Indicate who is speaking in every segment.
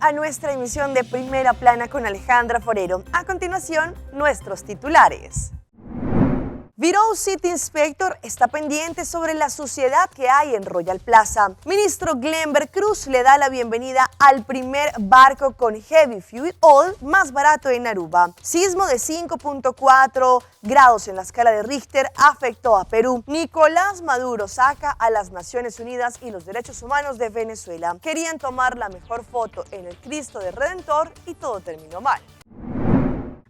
Speaker 1: A nuestra emisión de Primera Plana con Alejandra Forero. A continuación, nuestros titulares. Bureau City Inspector está pendiente sobre la suciedad que hay en Royal Plaza. Ministro Glenber Cruz le da la bienvenida al primer barco con Heavy Fuel Oil más barato en Aruba. Sismo de 5.4 grados en la escala de Richter afectó a Perú. Nicolás Maduro saca a las Naciones Unidas y los derechos humanos de Venezuela. Querían tomar la mejor foto en el Cristo de Redentor y todo terminó mal.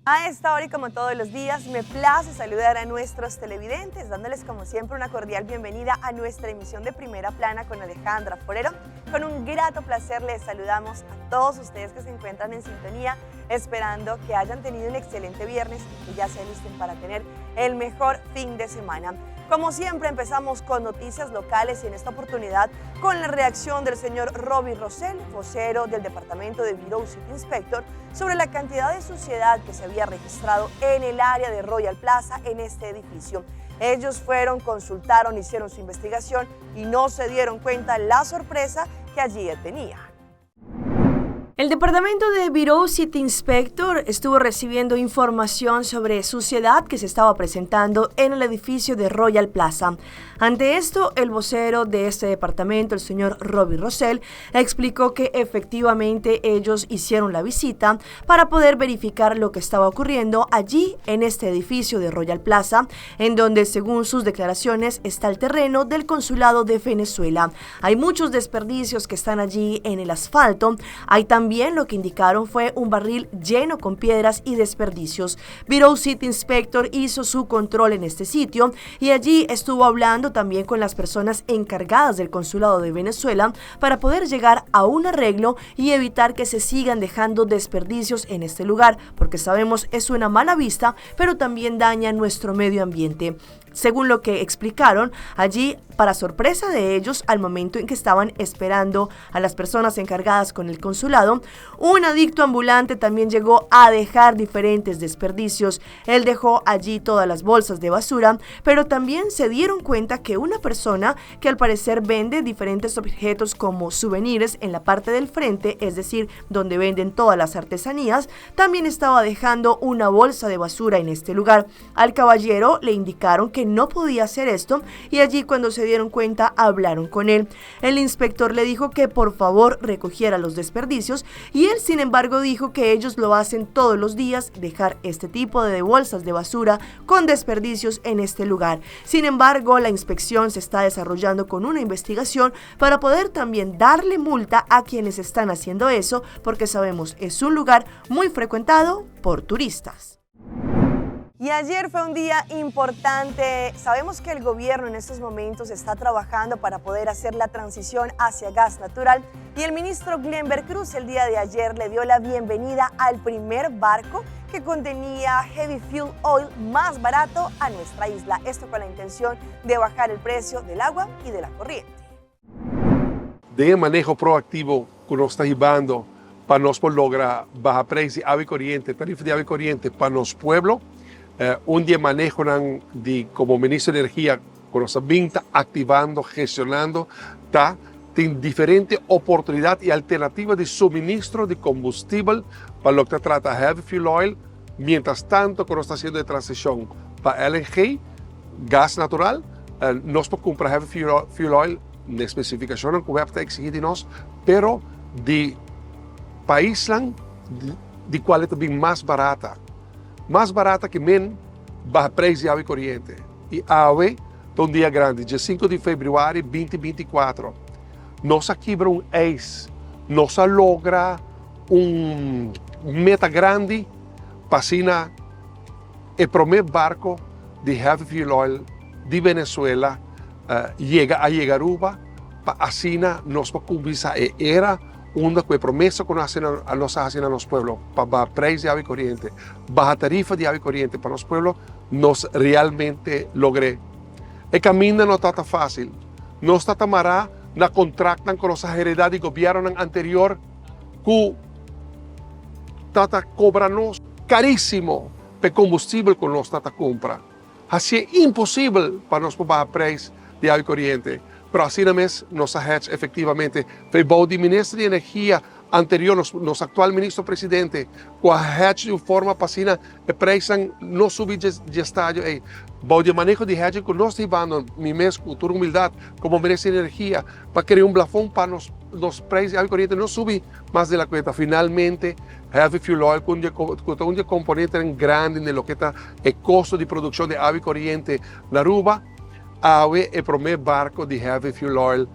Speaker 1: A esta hora y como todos los días, me place saludar a nuestros televidentes, dándoles como siempre una cordial bienvenida a nuestra emisión de Primera Plana con Alejandra Forero. Con un grato placer les saludamos a todos ustedes que se encuentran en sintonía, esperando que hayan tenido un excelente viernes y que ya se alisten para tener el mejor fin de semana. Como siempre, empezamos con noticias locales y en esta oportunidad con la reacción del señor Robbie Rosell, vocero del departamento de Bureau City Inspector, sobre la cantidad de suciedad que se había registrado en el área de Royal Plaza en este edificio. Ellos fueron, consultaron, hicieron su investigación y no se dieron cuenta la sorpresa que allí tenían. El departamento de Bureau City Inspector estuvo recibiendo información sobre suciedad que se estaba presentando en el edificio de Royal Plaza. Ante esto, el vocero de este departamento, el señor Robbie Rosell, explicó que efectivamente ellos hicieron la visita para poder verificar lo que estaba ocurriendo allí en este edificio de Royal Plaza, en donde, según sus declaraciones, está el terreno del consulado de Venezuela. Hay muchos desperdicios que están allí en el asfalto. Hay también lo que indicaron fue un barril lleno con piedras y desperdicios. Bureau City Inspector hizo su control en este sitio y allí estuvo hablando también con las personas encargadas del consulado de Venezuela para poder llegar a un arreglo y evitar que se sigan dejando desperdicios en este lugar, porque sabemos es una mala vista, pero también daña nuestro medio ambiente. Según lo que explicaron, allí, para sorpresa de ellos, al momento en que estaban esperando a las personas encargadas con el consulado, un adicto ambulante también llegó a dejar diferentes desperdicios. Él dejó allí todas las bolsas de basura, pero también se dieron cuenta que una persona que al parecer vende diferentes objetos como souvenirs en la parte del frente, es decir, donde venden todas las artesanías, también estaba dejando una bolsa de basura en este lugar. Al caballero le indicaron que no podía hacer esto y allí, cuando se dieron cuenta, hablaron con él. El inspector le dijo que por favor recogiera los desperdicios y él, sin embargo, dijo que ellos lo hacen todos los días, dejar este tipo de bolsas de basura con desperdicios en este lugar. Sin embargo, la inspección se está desarrollando con una investigación para poder también darle multa a quienes están haciendo eso, porque sabemos es un lugar muy frecuentado por turistas. Y ayer fue un día importante. Sabemos que el gobierno en estos momentos está trabajando para poder hacer la transición hacia gas natural y el ministro Glenber Cruz el día de ayer le dio la bienvenida al primer barco que contenía heavy fuel oil más barato a nuestra isla. Esto con la intención de bajar el precio del agua y de la corriente.
Speaker 2: Den maneho proaktivo ku nos ta hibando pa nos por logra baha preis di awa i koriente, tarifa di awa i koriente pa nos pueblo. Un di e manehonan di komo Minister di Energia ku nos a bin ta aktivando, gestionando, ta tin diferente oportunidat i alternativa di suministro di kombustibel pa loke ta trata heavy fuel oil, mientras tanto ku nos ta hasiendo e transishon pa LNG, gas natural, nos por kumpra heavy fuel oil na spesifikashonnan ku WEB ta eksigí di nos, pero di paisnan di kual e ta bin mas barata. Mas barata ke men baha preis di awa i koriente. I awe ta un dia grandi, dia 5 di febrüari 2024. Nos a kibra un eis, nos a logra un meta grandi pa asina e promé barko di heavy fuel oil di Venezuela yega a yega Aruba pa asina nos por kuminsá e era unda ku e promesa ku nos a nos a hasi na nos pueblo pa baha preis di awa i koriente, baha tarifa di awa i koriente pa nos pueblo, nos realmente logr'é. E kaminda no tabata fásil. Nos tabata mará na kontraktnan ku nos a heredá di gobièrnunan anterior ku tabata kobra nos karísimo pa e kombustibel ku nos tabata kumpra. Hasié imposibel pa nos por baha preis di awa i koriente. Pero asina mes nos a hèch efektivamente. Fe bou di Minister di Energia. anterior, nos, nos actual ministro presidente, cu a hedge di un forma pa asina e prijsnan no subi dje, dje estadio ey. Bou di e maneho di hedging cu nos ta hibando, mi mes cu tur humildad, como minister di energia, pa crea un blafon pa nos, nos prijs di awa y coriente no subi mas de la cuenta. Finalmente, heavy fuel oil, cu un di e, cu ta un di e componentenan grandi den loke ta e costo di produccion di awa y coriente na Aruba, Awe e prome barco di heavy fuel oil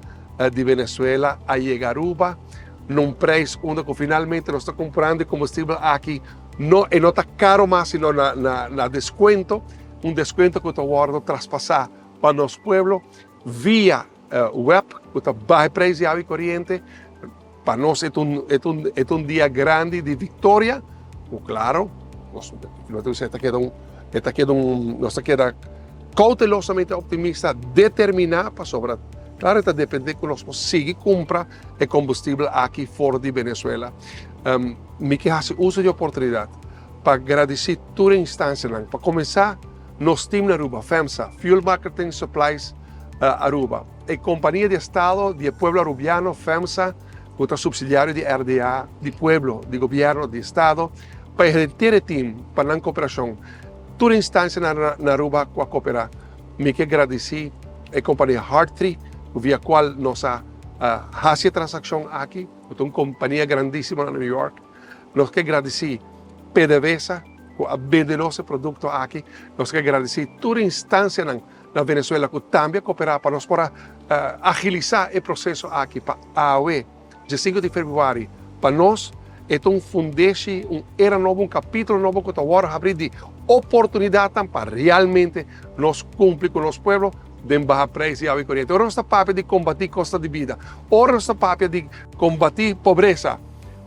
Speaker 2: di Venezuela a yega Aruba na un prijs unda cu finalmente nos ta comprando e combustibel aki no e no ta caro mas sino na na na descuento, un descuento cu ta wordo traspasa pa nos pueblo via web cu ta baha e prijs di awa y coriente. Pa nos e ta un e ta un e ta un dia grandi di victoria cu claro nos no ta bisa e ta keda un e ta keda un nos ta keda cautelosamente optimista determina pasobra claro e ta depende cu nos por sigui cumpra e combustibel aki for di Venezuela. Mi ke haci uso di oportunidad pa gradici tur e instancianan pa cuminsa nos team na Aruba, FEMSA, Fuel Marketing Supplies Aruba. E kompania di estado di e pueblo arubiano, FEMSA, ku ta supsidiario di RDA, di pueblo, di gobièrnu, di estado, pa e henter e tim pa nan koperashon. Tur instansia na na Aruba ku a koperá. Mi ke gradisí e kompania Hartree ku via kual nos a hasi e transakshon aki, ku ta un kompania grandísimo na New York. Nos ke gradisí PDVSA ku a bende nos e produkto aki. Nos ke gradisí tur instansianan na Venezuela cu tambe a coopera pa nos por a agilisa e proceso aki pa awe, dje sinku di februari, pa nos e ta un fundeshi, un era nobo, un capitulo nobo cu ta worde habri di oportunidadnan pa realmente nos cumpli cu nos pueblo den baha prijs di awa y coriente. Ora nos ta papia di combati costa di bida, ora nos ta papia di combati pobresa,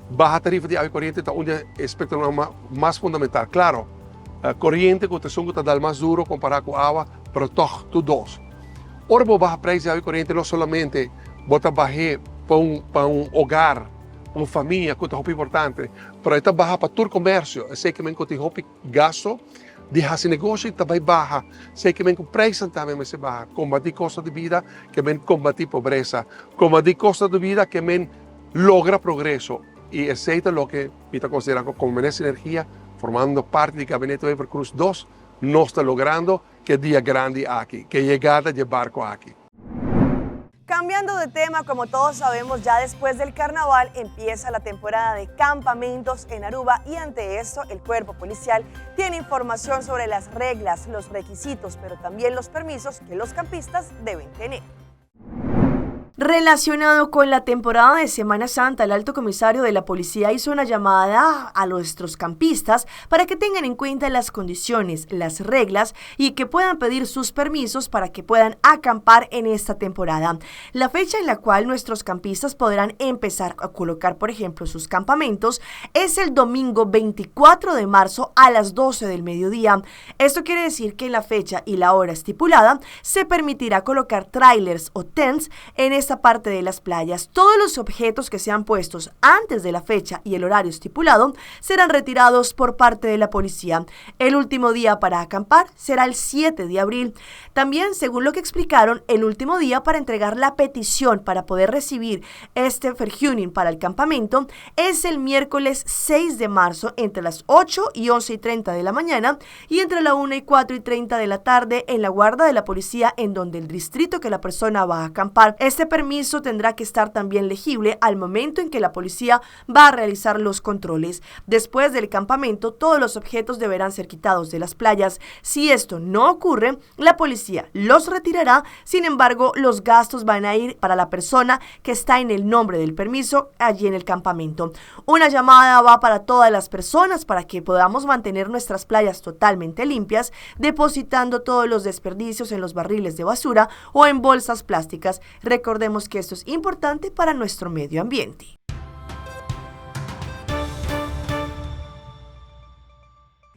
Speaker 2: baha tarifa di awa y coriente ta un di e aspectonan mas fundamental. Claro. Koriente ku ta esun ku ta dal mas duro kompará ku awa, pero tòg tur dos. Ora bo baha preis di awa i koriente no solamente bo ta bah'é pa un pa un hogar, pa un famia ku ta hopi importante, pero e ta baha pa tur komersio. Esei ke men ku tin hopi gasto di hasi negoshi ta bai baha. Esei ke men ku preisnan tambe mester baha. Kombatí kosto di bida ke men kombatí pobresa. Kombatí kosto di bida ke men logra progreso. I esei ta loke Mi ta considera cu como Minister di Energia, formando parti di Gabinete Wever Croes dos, nos ta logrando cu e dia grandi aki, cu e yegada di e barco aki.
Speaker 1: Cambiando de tema, como todos sabemos ya después del carnaval empieza la temporada de campamentos en Aruba y ante esto el cuerpo policial tiene información sobre las reglas, los requisitos, pero también los permisos que los campistas deben tener. Relacionado con la temporada de Semana Santa, el alto comisario de la policía hizo una llamada a nuestros campistas para que tengan en cuenta las condiciones, las reglas y que puedan pedir sus permisos para que puedan acampar en esta temporada. La fecha en la cual nuestros campistas podrán empezar a colocar, por ejemplo, sus campamentos es el domingo 24 de marzo a las 12 del mediodía. Esto quiere decir que en la fecha y la hora estipulada se permitirá colocar trailers o tents en esta parte de las playas. Todos los objetos que sean puestos antes de la fecha y el horario estipulado serán retirados por parte de la policía. El último día para acampar será el 7 de abril. También, según lo que explicaron, el último día para entregar la petición para poder recibir este verhuning para el campamento es el miércoles 6 de marzo entre las 8 y 11 y 30 de la mañana y entre la 1 y 4 y 30 de la tarde en la guarda de la policía en donde el distrito que la persona va a acampar. Este permiso tendrá que estar también legible al momento en que la policía va a realizar los controles. Después del campamento, todos los objetos deberán ser quitados de las playas. Si esto no ocurre, la policía los retirará. Sin embargo, los gastos van a ir para la persona que está en el nombre del permiso allí en el campamento. Una llamada va para todas las personas para que podamos mantener nuestras playas totalmente limpias, depositando todos los desperdicios en los barriles de basura o en bolsas plásticas. Recordemos que esto es importante para nuestro medio ambiente.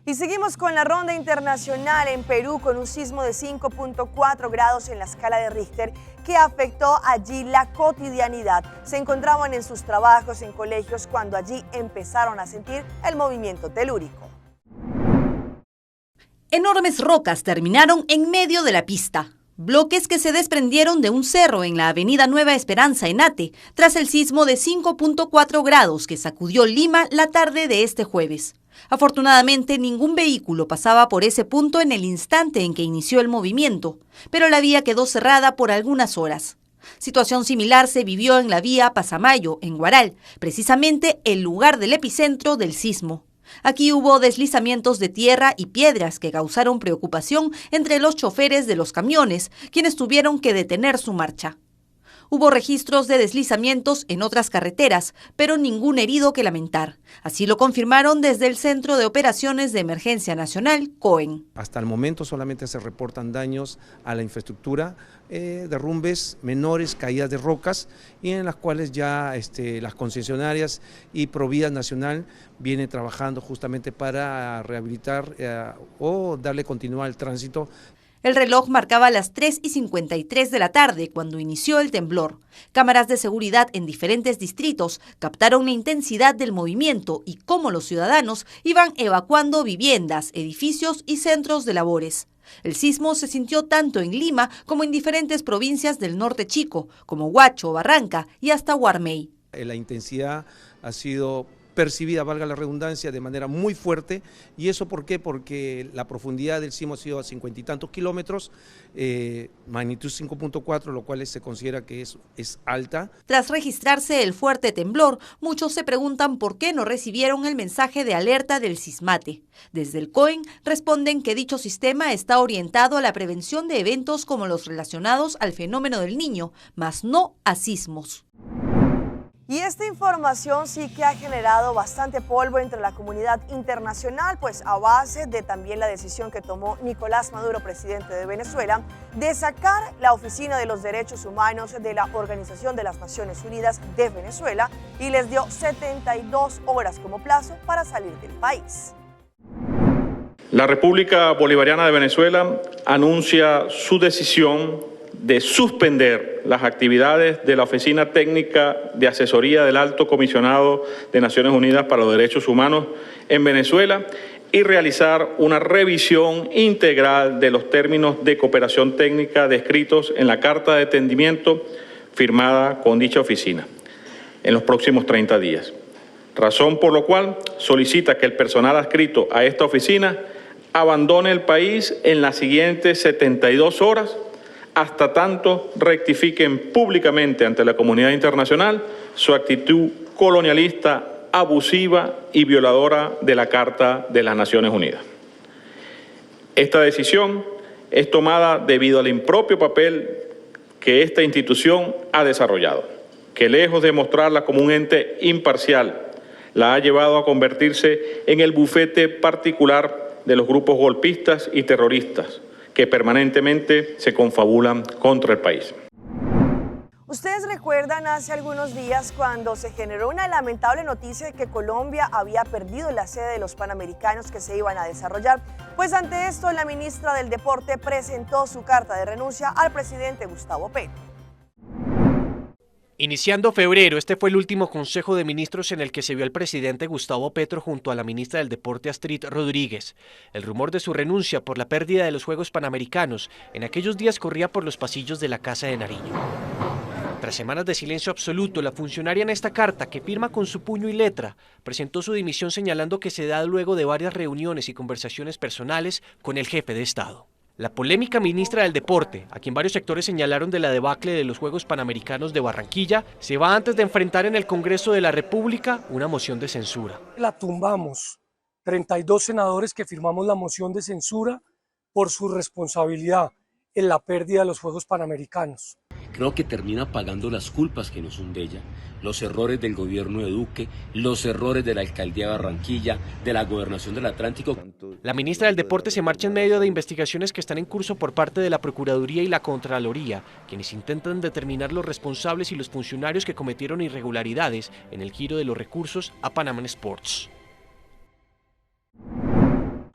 Speaker 1: Y seguimos con la ronda internacional en Perú con un sismo de 5.4 grados en la escala de Richter que afectó allí la cotidianidad. Se encontraban en sus trabajos, en colegios, cuando allí empezaron a sentir el movimiento telúrico.
Speaker 3: Enormes rocas terminaron en medio de la pista. Bloques que se desprendieron de un cerro en la avenida Nueva Esperanza en Ate, tras el sismo de 5.4 grados que sacudió Lima la tarde de este jueves. Afortunadamente, ningún vehículo pasaba por ese punto en el instante en que inició el movimiento, pero la vía quedó cerrada por algunas horas. Situación similar se vivió en la vía Pasamayo, en Huaral, precisamente el lugar del epicentro del sismo. Aquí hubo deslizamientos de tierra y piedras que causaron preocupación entre los choferes de los camiones, quienes tuvieron que detener su marcha. Hubo registros de deslizamientos en otras carreteras, pero ningún herido que lamentar. Así lo confirmaron desde el Centro de Operaciones de Emergencia Nacional, COEN.
Speaker 4: Hasta el momento solamente se reportan daños a la infraestructura, derrumbes menores, caídas de rocas, y en las cuales ya las concesionarias y Provías Nacional vienen trabajando justamente para rehabilitar o darle continuidad al tránsito.
Speaker 3: El reloj marcaba las 3:53 de la tarde cuando inició el temblor. Cámaras de seguridad en diferentes distritos captaron la intensidad del movimiento y cómo los ciudadanos iban evacuando viviendas, edificios y centros de labores. El sismo se sintió tanto en Lima como en diferentes provincias del norte chico, como Huacho, Barranca y hasta Huarmey.
Speaker 4: La intensidad ha sido percibida, valga la redundancia, de manera muy fuerte. ¿Y eso por qué? Porque la profundidad del sismo ha sido a 50 y tantos kilómetros, magnitud 5.4, lo cual se considera que es alta.
Speaker 3: Tras registrarse el fuerte temblor, muchos se preguntan por qué no recibieron el mensaje de alerta del Sismate. Desde el COEN responden que dicho sistema está orientado a la prevención de eventos como los relacionados al fenómeno del Niño, mas no a sismos.
Speaker 1: Y esta información sí que ha generado bastante polvo entre la comunidad internacional, pues a base de también la decisión que tomó Nicolás Maduro, presidente de Venezuela, de sacar la Oficina de los Derechos Humanos de la Organización de las Naciones Unidas de Venezuela y les dio 72 horas como plazo para salir del país.
Speaker 5: La República Bolivariana de Venezuela anuncia su decisión de suspender las actividades de la Oficina Técnica de Asesoría del Alto Comisionado de Naciones Unidas para los Derechos Humanos en Venezuela y realizar una revisión integral de los términos de cooperación técnica descritos en la Carta de Entendimiento firmada con dicha oficina en los próximos 30 días. Razón por lo cual solicita que el personal adscrito a esta oficina abandone el país en las siguientes 72 horas hasta tanto rectifiquen públicamente ante la comunidad internacional su actitud colonialista, abusiva y violadora de la Carta de las Naciones Unidas. Esta decisión es tomada debido al impropio papel que esta institución ha desarrollado, que lejos de mostrarla como un ente imparcial, la ha llevado a convertirse en el bufete particular de los grupos golpistas y terroristas que permanentemente se confabulan contra el país.
Speaker 1: Ustedes recuerdan hace algunos días cuando se generó una lamentable noticia de que Colombia había perdido la sede de los Panamericanos que se iban a desarrollar. Pues ante esto, la ministra del Deporte presentó su carta de renuncia al presidente Gustavo Petro.
Speaker 6: Iniciando febrero, este fue el último Consejo de Ministros en el que se vio al presidente Gustavo Petro junto a la ministra del Deporte Astrid Rodríguez. El rumor de su renuncia por la pérdida de los Juegos Panamericanos en aquellos días corría por los pasillos de la Casa de Nariño. Tras semanas de silencio absoluto, la funcionaria en esta carta, que firma con su puño y letra, presentó su dimisión señalando que se da luego de varias reuniones y conversaciones personales con el jefe de Estado. La polémica ministra del Deporte, a quien varios sectores señalaron de la debacle de los Juegos Panamericanos de Barranquilla, se va antes de enfrentar en el Congreso de la República una moción de censura.
Speaker 7: La tumbamos, 32 senadores que firmamos la moción de censura por su responsabilidad en la pérdida de los Juegos Panamericanos.
Speaker 8: Creo que termina pagando las culpas que no son de ella, los errores del gobierno de Duque, los errores de la alcaldía de Barranquilla, de la gobernación del Atlántico.
Speaker 6: La ministra del Deporte se marcha en medio de investigaciones que están en curso por parte de la Procuraduría y la Contraloría, quienes intentan determinar los responsables y los funcionarios que cometieron irregularidades en el giro de los recursos a Panamá Sports.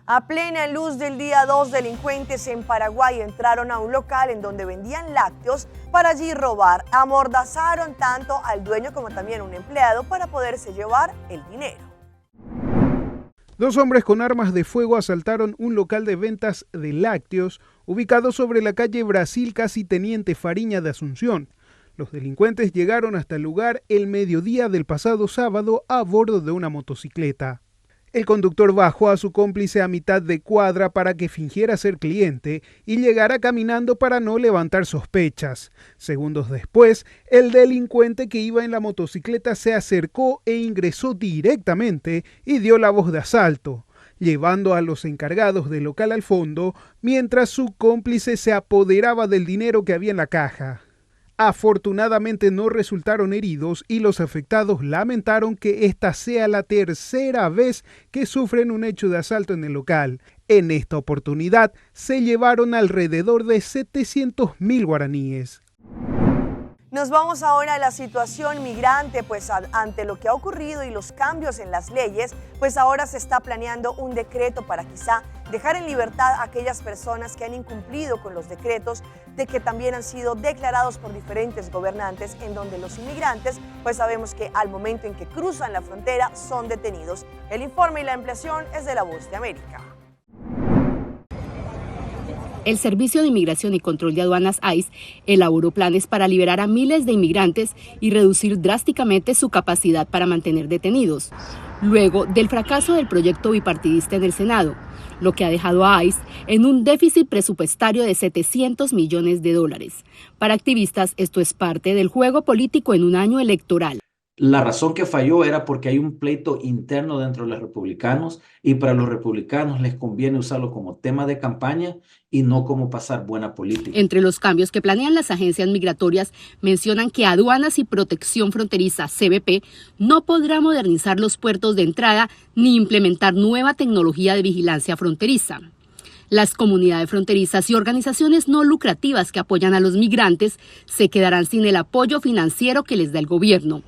Speaker 1: A plena luz del día, 2 delincuentes en Paraguay entraron a un local en donde vendían lácteos para allí robar. Amordazaron tanto al dueño como también a un empleado para poderse llevar el dinero.
Speaker 9: Dos hombres con armas de fuego asaltaron un local de ventas de lácteos ubicado sobre la calle Brasil casi Teniente Fariña de Asunción. Los delincuentes llegaron hasta el lugar el mediodía del pasado sábado a bordo de una motocicleta. El conductor bajó a su cómplice a mitad de cuadra para que fingiera ser cliente y llegara caminando para no levantar sospechas. Segundos después, el delincuente que iba en la motocicleta se acercó e ingresó directamente y dio la voz de asalto, llevando a los encargados del local al fondo mientras su cómplice se apoderaba del dinero que había en la caja. Afortunadamente no resultaron heridos y los afectados lamentaron que esta sea la tercera vez que sufren un hecho de asalto en el local. En esta oportunidad se llevaron alrededor de 700.000 guaraníes.
Speaker 1: Nos vamos ahora a la situación migrante, pues ante lo que ha ocurrido y los cambios en las leyes, pues ahora se está planeando un decreto para quizá dejar en libertad a aquellas personas que han incumplido con los decretos de que también han sido declarados por diferentes gobernantes, en donde los inmigrantes, pues sabemos que al momento en que cruzan la frontera son detenidos. El informe y la ampliación es de La Voz de América.
Speaker 10: El Servicio de Inmigración y Control de Aduanas ICE elaboró planes para liberar a miles de inmigrantes y reducir drásticamente su capacidad para mantener detenidos, luego del fracaso del proyecto bipartidista en el Senado, lo que ha dejado a ICE en un déficit presupuestario de 700 millones de dólares. Para activistas, esto es parte del juego político en un año electoral.
Speaker 11: La razón que falló era porque hay un pleito interno dentro de los republicanos y para los republicanos les conviene usarlo como tema de campaña y no como pasar buena política.
Speaker 10: Entre los cambios que planean las agencias migratorias, mencionan que Aduanas y Protección Fronteriza, CBP, no podrá modernizar los puertos de entrada ni implementar nueva tecnología de vigilancia fronteriza. Las comunidades fronterizas y organizaciones no lucrativas que apoyan a los migrantes se quedarán sin el apoyo financiero que les da el gobierno.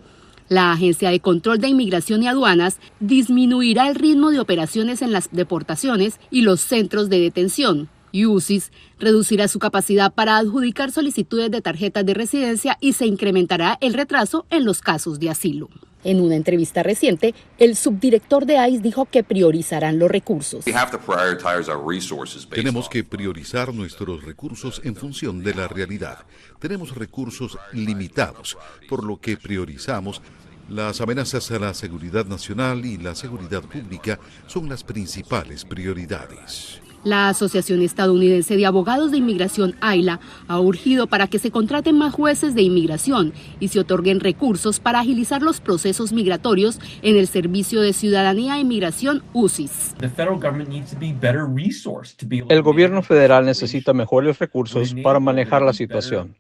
Speaker 10: La Agencia de Control de Inmigración y Aduanas disminuirá el ritmo de operaciones en las deportaciones y los centros de detención. Y UCIS reducirá su capacidad para adjudicar solicitudes de tarjetas de residencia y se incrementará el retraso en los casos de asilo. En una entrevista reciente, el subdirector de ICE dijo que priorizarán los recursos.
Speaker 12: Tenemos que priorizar nuestros recursos en función de la realidad. Tenemos recursos limitados, por lo que priorizamos las amenazas a la seguridad nacional y la seguridad pública son las principales prioridades.
Speaker 10: La Asociación Estadounidense de Abogados de Inmigración, AILA, ha urgido para que se contraten más jueces de inmigración y se otorguen recursos para agilizar los procesos migratorios en el Servicio de Ciudadanía e Inmigración, UCIS.
Speaker 13: El gobierno federal necesita mejores recursos para manejar la situación,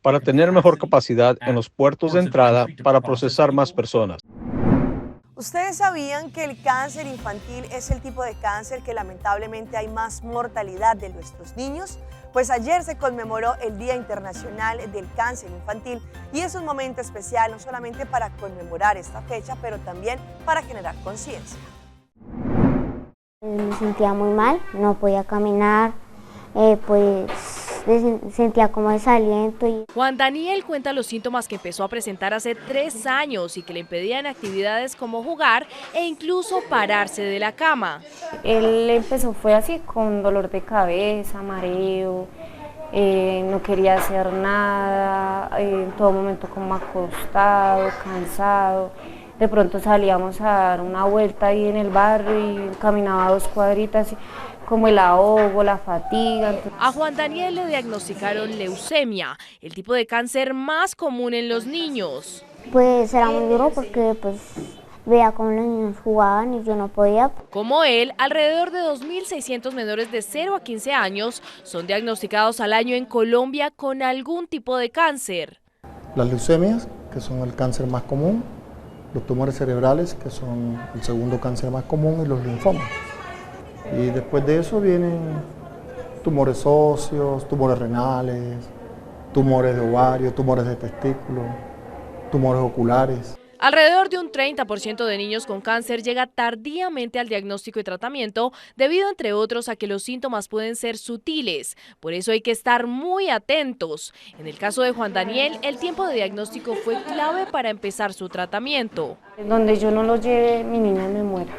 Speaker 13: para tener mejor capacidad en los puertos de entrada para procesar más personas.
Speaker 1: ¿Ustedes sabían que el cáncer infantil es el tipo de cáncer que lamentablemente hay más mortalidad de nuestros niños? Pues ayer se conmemoró el Día Internacional del Cáncer Infantil y es un momento especial no solamente para conmemorar esta fecha, pero también para generar conciencia.
Speaker 14: Me sentía muy mal, no podía caminar, pues sentía como desaliento. Y
Speaker 15: Juan Daniel cuenta los síntomas que empezó a presentar hace 3 años y que le impedían actividades como jugar e incluso pararse de la cama.
Speaker 16: Él empezó, fue así, con dolor de cabeza, mareo, no quería hacer nada, en todo momento como acostado, cansado. De pronto salíamos a dar una vuelta ahí en el barrio y caminaba 2 cuadritas, como el ahogo, la fatiga.
Speaker 15: A Juan Daniel le diagnosticaron leucemia, el tipo de cáncer más común en los niños.
Speaker 14: Pues era muy duro porque veía cómo los niños jugaban y yo no podía.
Speaker 15: Como él, alrededor de 2.600 menores de 0 a 15 años son diagnosticados al año en Colombia con algún tipo de cáncer.
Speaker 17: Las leucemias, que son el cáncer más común, los tumores cerebrales, que son el segundo cáncer más común, y los linfomas. Y después de eso vienen tumores óseos, tumores renales, tumores de ovario, tumores de testículo, tumores oculares.
Speaker 15: Alrededor de un 30% de niños con cáncer llega tardíamente al diagnóstico y tratamiento, debido, entre otros, a que los síntomas pueden ser sutiles. Por eso hay que estar muy atentos. En el caso de Juan Daniel, el tiempo de diagnóstico fue clave para empezar su tratamiento.
Speaker 16: Donde yo no lo lleve, mi niña me muera.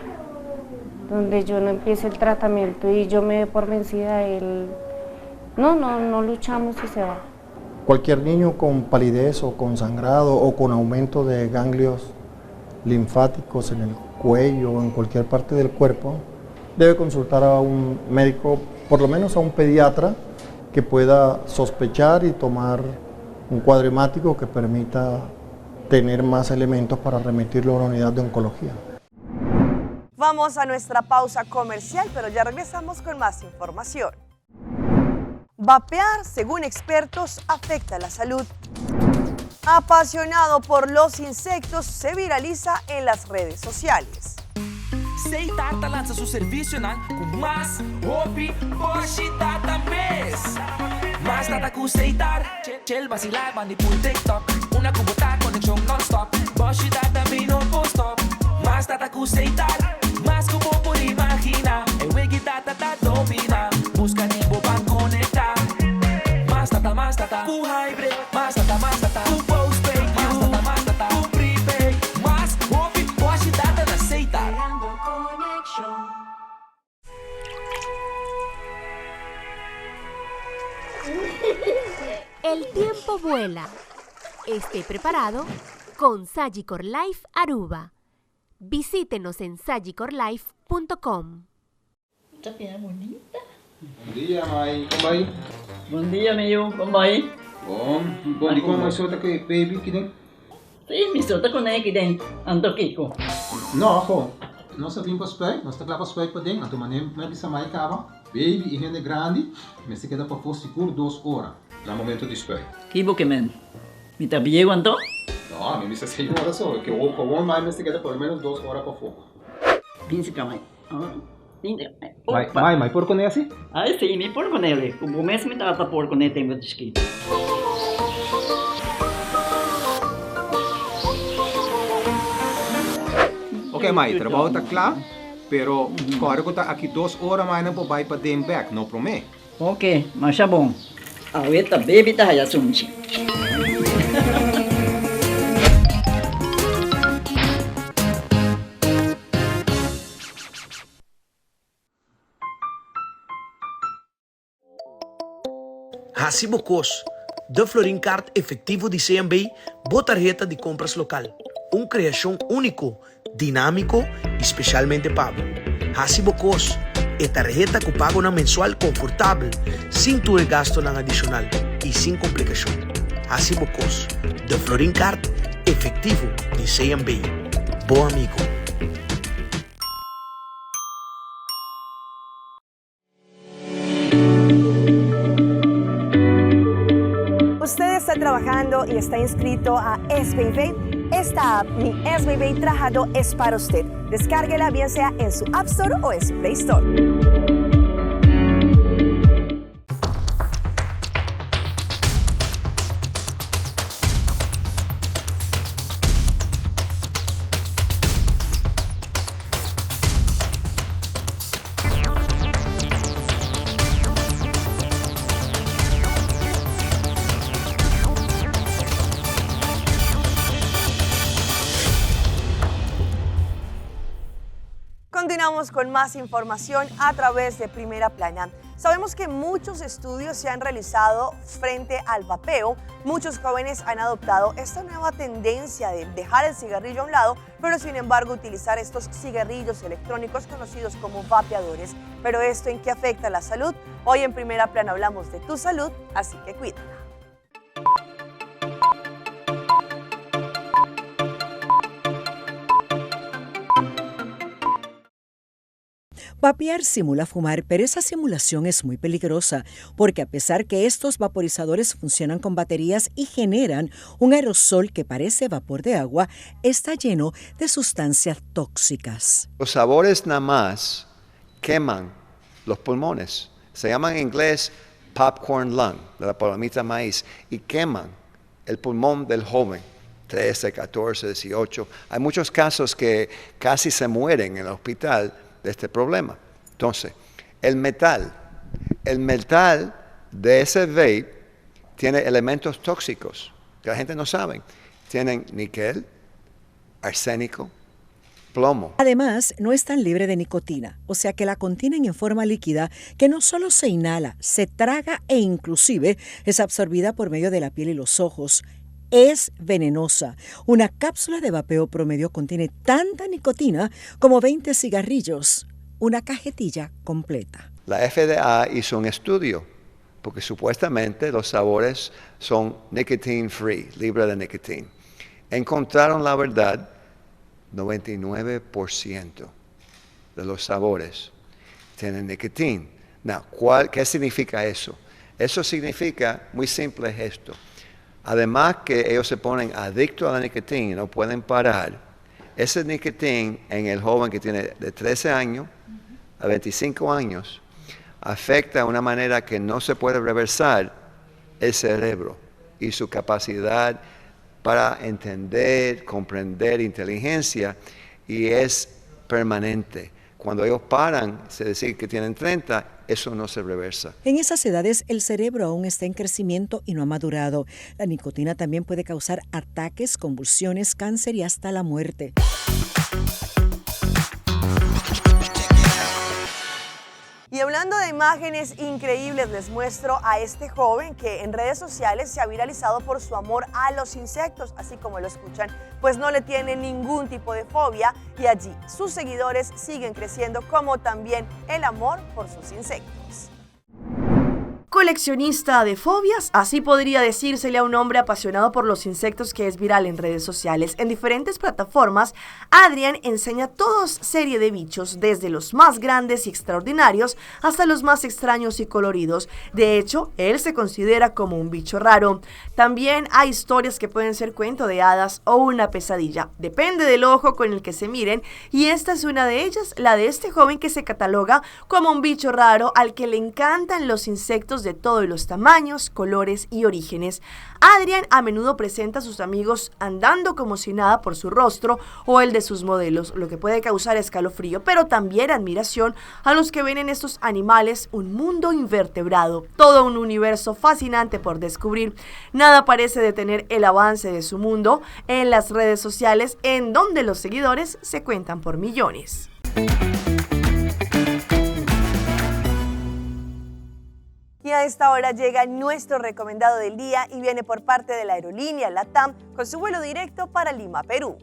Speaker 16: Donde yo no empiece el tratamiento y yo me dé por vencida, él... No, no, no luchamos y se va.
Speaker 17: Cualquier niño con palidez o con sangrado o con aumento de ganglios linfáticos en el cuello o en cualquier parte del cuerpo, debe consultar a un médico, por lo menos a un pediatra, que pueda sospechar y tomar un cuadro hemático que permita tener más elementos para remitirlo a una unidad de oncología.
Speaker 1: Vamos a nuestra pausa comercial, pero ya regresamos con más información. Vapear, según expertos, afecta la salud. Apasionado por los insectos, se viraliza en las redes sociales.
Speaker 18: Setar ta lansa su servicionan ku mas hopi bòshi data mes. Mas data ku Setar, chill basilá banda di pul TikTok. Una ku bo ta konekshon nònstòp, bòshi data mi no por stòp. Mas data ku Setar, mas ku bo por imaginá. E wiki data ta dominá, buska di bo ban konektá. Mas data, mas data ku hybrid, mas data, mas data ku postpaid, mas data, mas data ku prepaid. Mas hopi bòshi data na Setar.
Speaker 19: El tiempo vuela. Esté preparado con Sagicor Life Aruba. Visítenos en sagicorlife.com.
Speaker 20: Ta bira bunita.
Speaker 21: Bon dia, mai. Kon bai?
Speaker 20: Bon dia, mi yu. Kon bai?
Speaker 21: Bon. Bon, dikon mai so ta ku e baby kiden?
Speaker 20: Sí, mi so ta kuné kiden. Anto kiko?
Speaker 21: No, ho. Nos a bin pa spuit. Nos ta kla pa spuit paden. Anto manera mi a bisa mai kaba, baby i hende grandi mester keda pafó sigur dos ora na momento di spuit.
Speaker 20: Ki bo ke men? Mi ta bieu anto?
Speaker 21: No, mi bisa señora so. Ke gewoon mai mester keda por lo menos dos ora pafó.
Speaker 20: Bin si ka mai.
Speaker 21: Mai, mai, mai por kuné asi?
Speaker 20: Ai si, mi por kuné. Ku bo mes mi tata por kuné tempu chikitu.
Speaker 21: Ok mai, trabou ta kla, pero kòrda ku ta aki dos ora mai nan por bai paden bèk, no promé.
Speaker 20: Ok, masha bon. Awe ta baby ta haya sunchi.
Speaker 22: Hasi bo kos. De Florin Card Efectivo di CMB, bo tarheta di compras local. Un creacion unico Dinámiko i spesialmente pa bo. Hasi bo kos, e tarheta ku pagonan mensual konfortabel, sin tur e gastonan adishonal i sin komplikashon. Hasi bo kos. De Florin Card efektivo di CMB. Bo amigo.
Speaker 1: Usted está trabajando y está inscrito a SBB. Esta app, Mi SBB Trahadó, es para usted. Descárguela bien sea en su App Store o en su Play Store. Continuamos con más información a través de Primera Plana. Sabemos que muchos estudios se han realizado frente al vapeo. Muchos jóvenes han adoptado esta nueva tendencia de dejar el cigarrillo a un lado, pero sin embargo utilizar estos cigarrillos electrónicos conocidos como vapeadores. Pero esto en qué afecta la salud? Hoy en Primera Plana hablamos de tu salud, así que cuídala.
Speaker 23: Vapear simula fumar, pero esa simulación es muy peligrosa, porque a pesar que estos vaporizadores funcionan con baterías y generan un aerosol que parece vapor de agua, está lleno de sustancias tóxicas.
Speaker 24: Los sabores nada más queman los pulmones. Se llaman en inglés popcorn lung, de la palomita maíz, y queman el pulmón del joven. 13, 14, 18. Hay muchos casos que casi se mueren en el hospital de este problema. Entonces, el metal, el metal de ese vape tiene elementos tóxicos que la gente no sabe. Tienen níquel, arsénico, Plomo.
Speaker 23: Además, no están libre de nicotina, o sea que la contienen en forma líquida que no solo se inhala, se traga e inclusive es absorbida por medio de la piel y los ojos. Es venenosa. Una cápsula de vapeo promedio contiene tanta nicotina como 20 cigarrillos, una cajetilla completa.
Speaker 24: La FDA hizo un estudio porque supuestamente los sabores son nicotine free, libre de nicotina. Encontraron la verdad, 99% de los sabores tienen nicotina. Now, ¿qué significa eso? Eso significa, muy simple es esto. Además que ellos se ponen adictos a la nicotina y no pueden parar, ese nicotina en el joven que tiene de 13 años a 25 años afecta de una manera que no se puede reversar el cerebro y su capacidad para entender, comprender inteligencia, y es permanente. Cuando ellos paran, se decir que tienen 30, eso no se reversa.
Speaker 23: En esas edades el cerebro aún está en crecimiento y no ha madurado. La nicotina también puede causar ataques, convulsiones, cáncer y hasta la muerte.
Speaker 1: Y hablando de imágenes increíbles, les muestro a este joven que en redes sociales se ha viralizado por su amor a los insectos, así como lo escuchan, pues no le tiene ningún tipo de fobia y allí sus seguidores siguen creciendo, como también el amor por sus insectos. Coleccionista de fobias, así podría decírsele a un hombre apasionado por los insectos que es viral en redes sociales. En diferentes plataformas, Adrián enseña toda serie de bichos, desde los más grandes y extraordinarios hasta los más extraños y coloridos. De hecho, él se considera como un bicho raro. También hay historias que pueden ser cuento de hadas o una pesadilla. Depende del ojo con el que se miren, y esta es una de ellas, la de este joven que se cataloga como un bicho raro al que le encantan los insectos de todos los tamaños, colores y orígenes. Adrián a menudo presenta a sus amigos andando como si nada por su rostro o el de sus modelos, lo que puede causar escalofrío, pero también admiración a los que ven en estos animales un mundo invertebrado, todo un universo fascinante por descubrir. Nada parece detener el avance de su mundo en las redes sociales, en donde los seguidores se cuentan por millones. Y a esta hora llega nuestro recomendado del día y viene por parte de la aerolínea LATAM con su vuelo directo para Lima, Perú.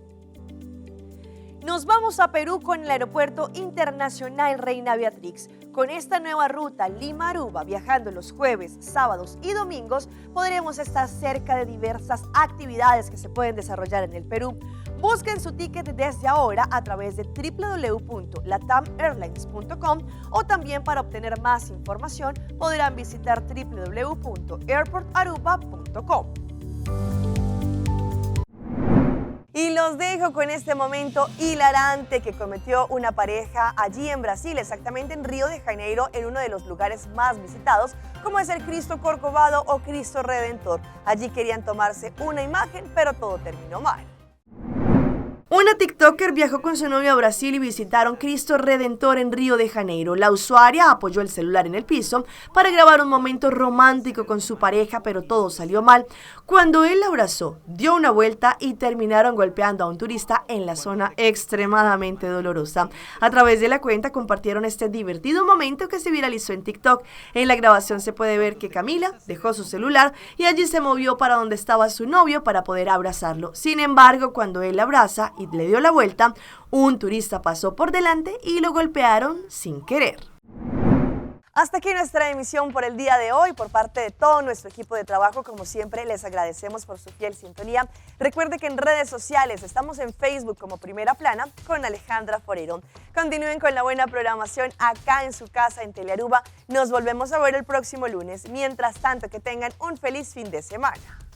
Speaker 1: Nos vamos a Perú con el Aeropuerto Internacional Reina Beatrix. Con esta nueva ruta Lima-Aruba, viajando los jueves, sábados y domingos, podremos estar cerca de diversas actividades que se pueden desarrollar en el Perú. Busquen su ticket desde ahora a través de www.latamairlines.com o también para obtener más información podrán visitar www.airportaruba.com. Y los dejo con este momento hilarante que cometió una pareja allí en Brasil, exactamente en Río de Janeiro, en uno de los lugares más visitados, como es el Cristo Corcovado o Cristo Redentor. Allí querían tomarse una imagen, pero todo terminó mal. Una TikToker viajó con su novio a Brasil y visitaron Cristo Redentor en Río de Janeiro. La usuaria apoyó el celular en el piso para grabar un momento romántico con su pareja, pero todo salió mal. Cuando él la abrazó, dio una vuelta y terminaron golpeando a un turista en la zona extremadamente dolorosa. A través de la cuenta compartieron este divertido momento que se viralizó en TikTok. En la grabación se puede ver que Camila dejó su celular y allí se movió para donde estaba su novio para poder abrazarlo. Sin embargo, cuando él la abraza y le dio la vuelta, un turista pasó por delante y lo golpearon sin querer. Hasta aquí nuestra emisión por el día de hoy. Por parte de todo nuestro equipo de trabajo, como siempre, les agradecemos por su fiel sintonía. Recuerde que en redes sociales estamos en Facebook como Primera Plana con Alejandra Forero. Continúen con la buena programación acá en su casa en Telearuba. Nos volvemos a ver el próximo lunes. Mientras tanto, que tengan un feliz fin de semana.